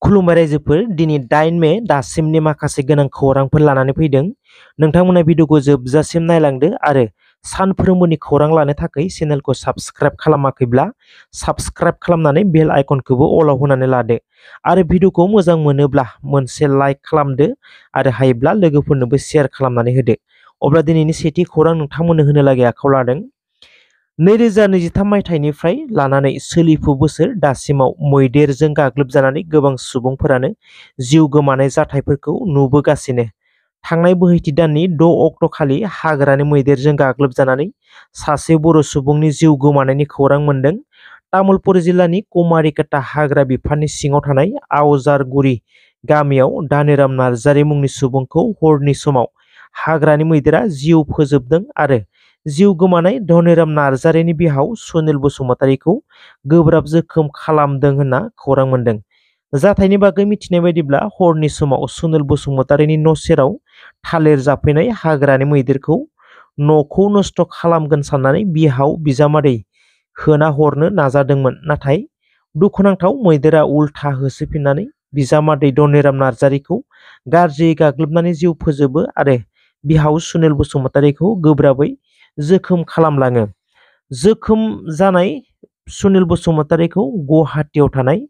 खुलुमबाय रायजोफोर दिनै 8 मे दासिमनि माखासे गोनां खौरांफोर लानानै फैदों। नोंथांमोना भिडिअखौ जोबजासिम नायलांदो आरो सानफ्रोमबोनि खौरां लानो थाखाय चेनेलखौ साबस्क्राइब खालामाखैब्ला साबस्क्राइब खालामनानै बेल आइकनखौबो अलाव होनानै लादो आरो भिडिअखौ मोजां मोनोब्ला मोनसे लाइक खालामदो आरो हायोब्ला लोगोफोरनोबो शेयार खालामनानै होदो। अब्ला दिनैनि सेथि खौरां नोंथांमोननो होनो लागै आखायाव लादों। 2023 मायथाइनिफ्राय लानानै सोलिफु बोसोर दासिमाव मैदेरजों गाग्लोबजानानै गोबां सुबुंफोरानो जिउ गोमानाय जाथायफोरखौ नुबोगासिनो। थांनाय बोहैथि दाननि 6 अक्ट'खालि हाग्रानि मैदेरजों गाग्लोबजानानै सासे बर' सुबुंनि जिउ गोमानायनि खौरां मोन्दों। तामुलपुर जिल्लानि कुमारिकाटा हाग्रा बिफाननि सिङाव थानाय आवजारगुरि गामियाव दानिराम नार्जारि मुंनि सुबुंखौ हरनि समाव हाग्रानि मैदेरा जिउ फोजोबदों आरो जिउ गोमानाय धनिराम नार्जारिनि बिहाव सुनिल बसुमतारीखौ गोब्राब जोखोम खालामदों होनना खौरां मोन्दों। जाथायनि बागै मिथिनाय बायदिब्ला हरनि समाव सुनिल बसुमतारीनि न' सेराव थालिर जाफैनाय हाग्रानि मैदेरखौ न'खौ नस्थ' खालामगोन साननानै बिहाव बिजामादै होना हरनो नाजादोंमोन, नाथाय दुखुनांथाव मैदेरा उल्था होसोफिननानै बिजामादै धनिराम नार्जारिखौ गाज्रियै गाग्लोबनानै जिउ फोजोबो आरो बिहाव सुनिल बसुमतारीखौ गोब्राबै जोखोम खालामलाङो। जोखोम जानाय सुनिल बसुमतारीखौ गुवाहाटीआव थानाय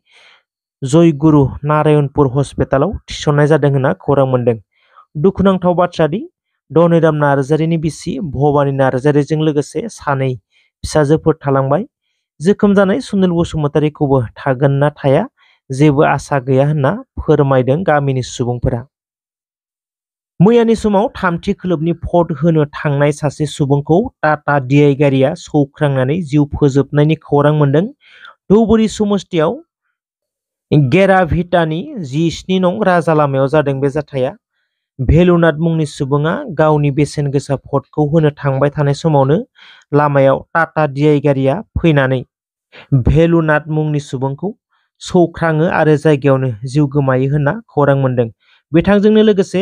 जयगुरु नारायणपुर हस्पिटालाव थिसननाय जादों होनना खौरां मोन्दों। दुखुनांथाव बाथ्रा दि धनिराम नार्जारिनि बिसि भबानी नार्जारिजों लोगोसे 2 फिसाजोफोर थालांबाय। जोखोम जानाय सुनिल बसुमतारीखौबो थागोन ना थाया जेबो आसा गैया होनना फोरमायदों गामिनि सुबुंफोरा। मैयानि समाव थामथि खोलोबनि भट होनो थांनाय सासे सुबुंखौ टाटा डिआइ गारिया सौख्रांनानै जिउ फोजोबनायनि खौरां मोन्दों। धौबुरी समस्तियाव गेराभिटानि 17 नं राजा लामायाव जादों बे जाथाया। भेलुनाथ मुंनि सुबुङा गावनि बेसेन गोसा भटखौ होनो थांबाय थानाय समावनो लामायाव टाटा डिआइ गारिया फैनानै भेलुनाथ मुंनि सुबुंखौ सौख्राङो आरो जायगायावनो जिउ गोमायो होनना खौरां मोन्दों। बिथांजोंनो लोगोसे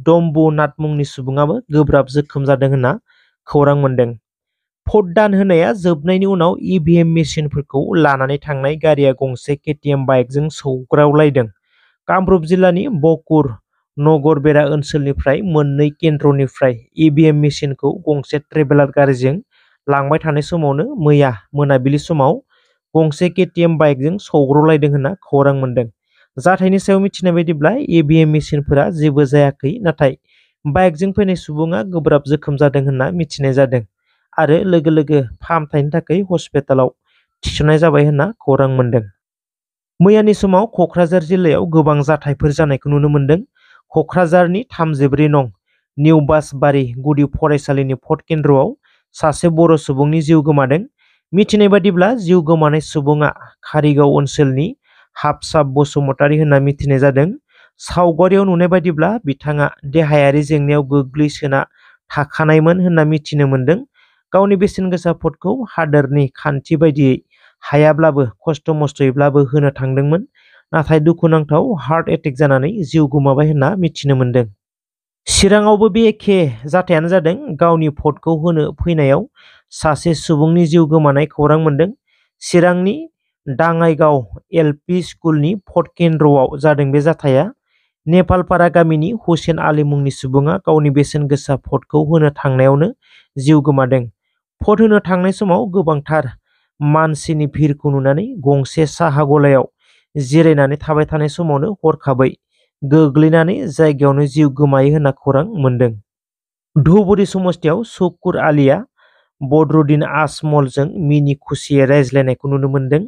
डम्बुनाथ मुंनि सुबुङाबो गोब्राब जोखोम जादों होनना खौरां मोन्दों। भट दान होनाया जोबनायनि उनाव इभिएम मेसिनफोरखौ लानानै थांनाय गारिया गंसे केटिएम बाइकजों सौग्रावलायदों। कामरुप जिल्लानि बकुर नगरबेरा ओनसोलनिफ्राय मोननै केन्द्रनिफ्राय इभिएम मेसिनखौ गंसे ट्रेभेलार गारिजों लांबाय थानाय समावनो मैया मोनाबिलि समाव गंसे केटिएम बाइकजों सौग्रावलायदों होनना खौरां मोन्दों। जाथायनि सायाव मिथिनाय बायदिब्ला इभिएम मेसिनफोरा जेबो जायाखै, नाथाय बाइकजों फैनाय सुबुङा गोब्राब जोखोम जादों होनना मिथिनाय जादों आरो लोगो लोगो फाहामथायनि थाखाय हस्पिटालाव थिसननाय जाबाय होनना खौरां मोन्दों। मैयानि समाव क'क्राझार जिल्लायाव गोबां जाथायफोर जानायखौ नुनो मोन्दों। क'क्राझारनि 34 नं निउ बासबारि गुदि फरायसालिनि भट केन्द्रआव सासे बर' सुबुंनि जिउ गोमादों। मिथिनाय बादिब्ला जिउ गोमानाय सुबुङा कारिगाव ओनसोलनि हाबसाब बसुमतारी होनना मिथिनाय जादों। सावगारियाव नुनाय बादिब्ला बिथाङा देहायारि जेंनायाव गोग्लैसोना थाखानायमोन होनना मिथिनो मोन्दों। गावनि बेसेन गोसा भटखौ हादोरनि खान्थि बायदियै हायाब्लाबो खस्थ' मस्थ'यैब्लाबो होनो थांदोंमोन, नाथाय दुखुनांथाव हार्ट एटेक जानानै जिउ गोमाबाय होनना मिथिनो मोन्दों। चिराङावबो बे एखे जाथायानो जादों। गावनि भटखौ होनो फैनायाव सासे सुबुंनि जिउ गोमानाय खौरां मोन्दों। चिरांनि दाङाइगाव एलपि स्कुलनि भट केन्द्रआव जादों बे जाथाया। नेपालपारा गामिनि हुसेन आली मुंनि सुबुङा गावनि बेसेन गोसा भटखौ होनो थांनायावनो जिउ गोमादों। भट होनो थांनाय समाव गोबांथार मानसिनि भिरखौ नुनानै गंसे साहा गलायाव जिरायनानै थाबाय थानाय समावनो हरखाबै गोग्लैनानै जायगायावनो जिउ गोमायो होनना खौरां मोन्दों। धौबुरी समस्तियाव शुकुर आलीया बदरुद्दिन आजमलजों मिनि खुसियै रायज्लायनायखौ नुनो मोन्दों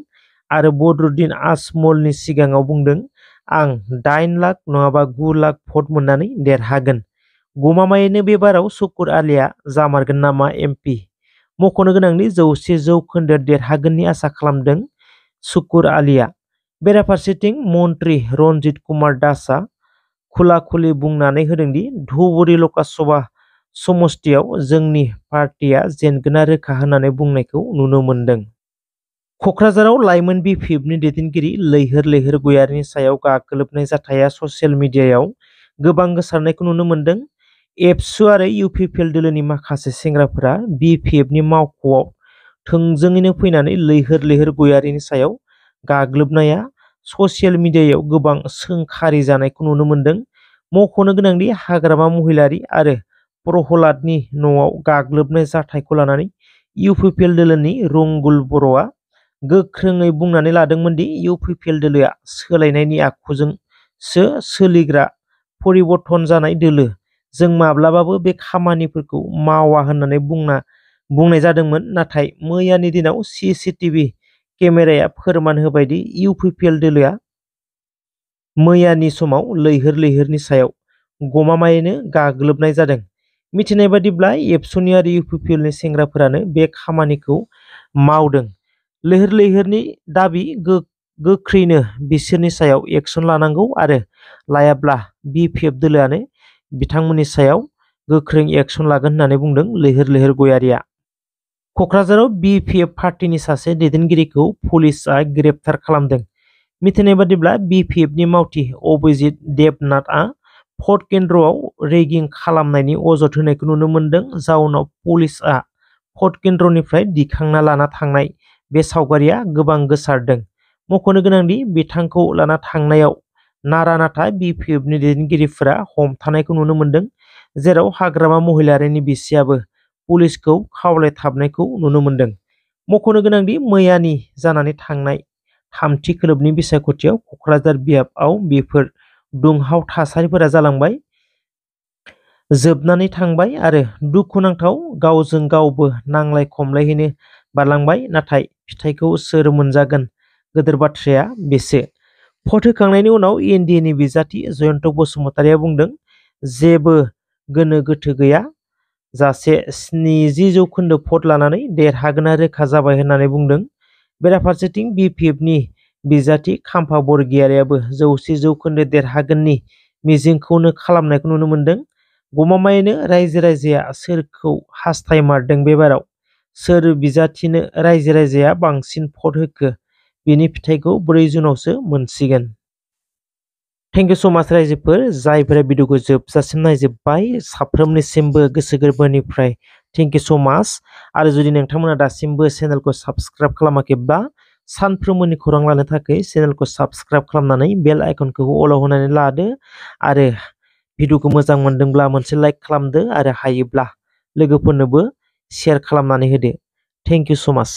आरो बदरुद्दिन आजमलनि सिगाङाव बुंदों, आं 8 लाख नङाबा 9 लाख भट मोननानै देरहागोन। गमामायैनो बे बाराव शुकुर आलीया जामारगोन नामा एमपि? मख'नो गोनांदि 100% देरहागोननि आसा खालामदों शुकुर आलीया। बेराफारसेथिं मन्त्रि रन्जित कुमार दासआ खुलाखुलि बुंनानै होदोंदि धौबुरी लकसभा समस्तियाव जोंनि पार्टिया जेनगोना रोखा होननानै बुंनायखौ नुनो मोन्दों। क'क्राझाराव लाइमोन बिपिएफनि दैदेनगिरि लैहोर लैहोर गयारिनि सायाव गाग्लोबनाय जाथाया ससियेल मिडियायाव गोबां गोसारनायखौ नुनो मोन्दों। एबसु आरो इउपिपिएल दोलोनि माखासे सेंग्राफोरा बिपिएफनि मावख'आव थोंजोङैनो फैनानै लैहोर लैहोर गयारिनि सायाव गाग्लोबनाया ससियेल मिडियायाव गोबां सोंखारि जानायखौ नुनो मोन्दों। मख'नो गोनांदि हाग्रामा महिलारि आरो प्रहलादनि न'आव गाग्लोबनाय जाथायखौ लानानै इउपिपिएल दोलोनि रंगुल बर'आ गोख्रोङै बुंनानै लादोंमोन दि इउपिपिएल दोलोआ सोलायनायनि आखुजोंसो सोलिग्रा परिबर्तन जानाय दोलो। जों माब्लाबाबो बे खामानिफोरखौ मावा होननानै बुंनाय जादोंमोन, नाथाय मैयानि दिनाव सीसीटीवी केमेराया फोरमान होबाय दि इउपिपिएल दोलोआ मैयानि समाव लैहोर लैहोरनि सायाव गमामायैनो गाग्लोबनाय जादों। मिथिनाय बादिब्ला एबसुनि आरो इउपिपिएलनि सेंग्राफोरानो बे खामानिखौ मावदों। लैहोर लैहोरनि दाबि गोख्रैनो बिसोरनि सायाव एक्सन लानांगौ आरो लायाब्ला बिपिएफ दोलोआनो बिथांमोननि सायाव गोख्रों एक्सन लागोन होननानै बुंदों लैहोर लैहोर गयारिया। क'क्राझाराव बिपिएफ पार्टीनि सासे दैदेनगिरिखौ पुलिसआ ग्रेप्तार खालामदों। मिथिनाय बादिब्ला बिपिएफनि मावथि अभिजित देबनाथआ भट केन्द्रआव रेगिं खालामनायनि अजद होनायखौ नुनो मोन्दों। जाउनाव पुलिसआ भट केन्द्रनिफ्राय दिखांना लाना थांनाय बे सावगारिया गोबां गोसारदों। मख'नो गोनांदि बिथांखौ लाना थांनायाव नारा-नाथा बिपिएफनि दैदेनगिरिफोरा हमथानायखौ नुनो मोन्दों, जेराव हाग्रामा महिलारिनि बिसियाबो पुलिसखौ खावलायथाबनायखौ नुनो मोन्दों। मख'नो गोनांदि मैयानि जानानै थांनाय थामथि खोलोबनि बिसायख'थियाव क'क्राझार बियाबआव बेफोर दुंहाव थासारिफोरा जालांबाय, जोबनानै थांबाय आरो दुखुनांथाव गावजों गावबो नांलाय खमलायहैनो बारलांबाय। नाथाय फिथाइखौ सोर मोनजागोन? गोदोर बाथ्राया बेसो। भट होखांनायनि उनाव एनडिएनि बिजाथि जयन्त बसुमतारिया बुंदों, जेबो गोनो गोथो गैया जासे 70% भट लानानै देरहागोना रोखा जाबाय होननानै बुंदों। बेराफारसेथिं बिपिएफनि बिजाथि खाम्फा बरगयारियाबो 100% देरहागोननि मिजिंखौनो खालामनायखौ नुनो मोन्दों। गमामायैनो रायजो-राजाया सोरखौ हास्थायमारदों बे बाराव? सोर बिजाथिनो रायजो-राजाया बांसिन भट होखो? बिनि फिथाइखौ 4 जुनावसो मोनसिगोन। थेंक इउ स' माच रायजोफोर, जायफोरा भिडिअखौ जोबजासिम नायजोब्बाय, साफ्रोमनिसिमबो गोसो गोरबोनिफ्राय थेंक इउ स' माच। आरो जुदि नोंथांमोना दासिमबो चेनेलखौ साबस्क्राइब खालामाखैब्ला सानफ्रोमबोनि खौरां लानो थाखाय चेनेलखौ साबस्क्राइब खालामनानै बेल आइकनखौ अलाव होनानै लादो आरो भिडिअखौ मोजां मोनदोंब्ला मोनसे लाइक खालामदो आरो हायोब्ला लोगोफोरनोबो शेयार खालामनानै होदो। थेंक इउ स' माच।